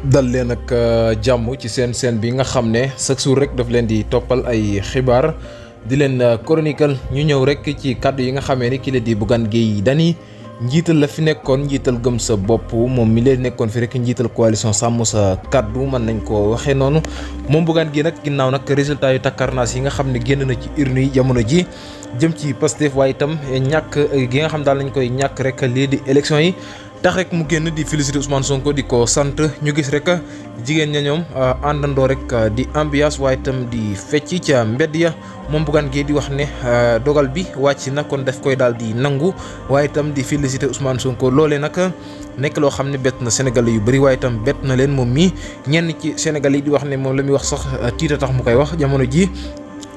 dal leen ak jàmm ci seen bi nga xam ne chaque jour rek daf leen di toppal ay xibaar di leen chroniqueur ñu ñëw rek ci kàddu yi nga xamee ni ki la di Bougane Gueye Dany njiital la fi nekkoon njiital gëm sa bopp moom mi leen nekkoon fi rek njiital coalition sàmm sa kàddu mën nañ ko waxee noonu moom Bougane Gueye nag ginnaaw nag résultat yu takkarnaas yi nga xam ne génn na ci urne yi jamono ji jëm ci Pastef waaye itam ñàkk gi nga xam daal nañ koy ñàkk rek lii di élection yi tax rek mu génn di féliciter Ousmane Sonko di ko sant ñu gis rek jigéen ña ñoom àndandoo rek di ambiance waaye itam di fecc ca mbedd ya moom Bougane Gueye di wax ne dogal bi wàcc na kon daf koy daal di nangu waaye itam di féliciter Ousmane Sonko loolee nag nekk loo xam ne bett na Sénégalais yu bëri waaye itam bett na leen moom mii ñenn ci Sénégalais yi di wax ne moom la muy wax sax tiita tax mu koy wax jamono ji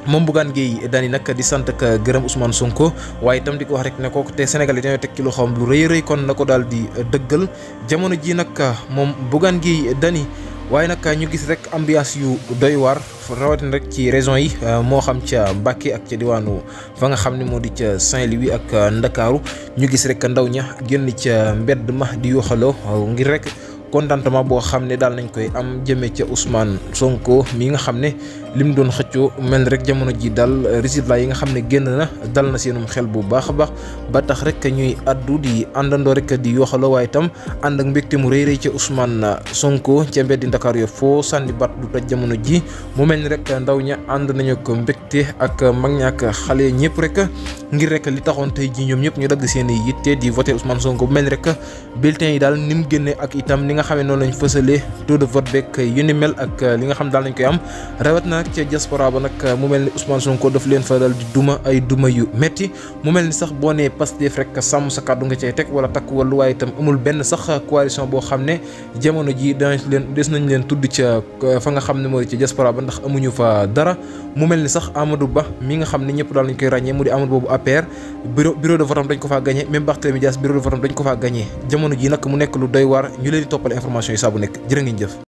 moom Bougane Gueye Dany nag di sant ak gërëm Ousmane Sonko waaye itam di ko wax rek ne kooku te Sénégal yi dañoo teg ci loxoom lu rëy kon na ko daal di dëggal jamono ji nag moom Bougane Gueye Dany waaye nag ñu gis rek ambiance yu doy waar rawatina rek ci régions yi moo xam ca Mbacké ak ca diwaanu fa nga xam ne moo di ca Saint-Louis ak Ndakaaru ñu gis rek ndaw ña génn ca mbedd ma di yuuxaloo ngir rek contentement boo xam ne daal nañ koy am jëmee ca Ousmane Sonko mi nga xam ne lim doon xëccoo mel ni rek jamono ji daal résultat yi nga xam ne génn na dal na seenum xel bu baax a baax ba tax rek ñuy addu di àndandoo rek di yooxaloo waaye itam ànd ak mbégte mu rëy ca Ousmane Sonko ca mbeddi Ndakaar yo foo sànni bat du taj jamono ji mu mel ni rek ndaw ña ànd nañu ko mbégte ak mag ña ak xale ñëpp rek ngir rek li taxoon tey ji ñoom ñëpp ñu dagg seen i yitte di voté Ousmane Sonko bu mel ni rek bulletin yi daal ni mu génne ak itam ni nga xam ne noonu lañ fësalee taux de vote beeg yu ni mel ak li nga xam daal nañ koy am rawat na nag ca diaspora ba nag mu mel ni Ousmane Sonko daf leen faral di duma ay duma yu métti mu mel ni sax boo nee Pastef rek sàmm sa kàddu nga cay teg wala takk wàllu waaye itam amul benn sax coalition boo xam ne jamono ji des nañ leen tudd ca fa nga xam ne moo di ca diaspora ba ndax amuñu fa dara mu mel ni sax Amadou Ba mi nga xam ne ñëpp daal nañ koy ràññee mu di Amadou boobu APR bureau de vote am dañ ko faa gagné même Barthélémy Dias bureau de vote am dañ ko faa gagné jamono ji nag mu nekk lu doy waar ñu leen di toppal information yi saa bu nekk jërë ngeen jëf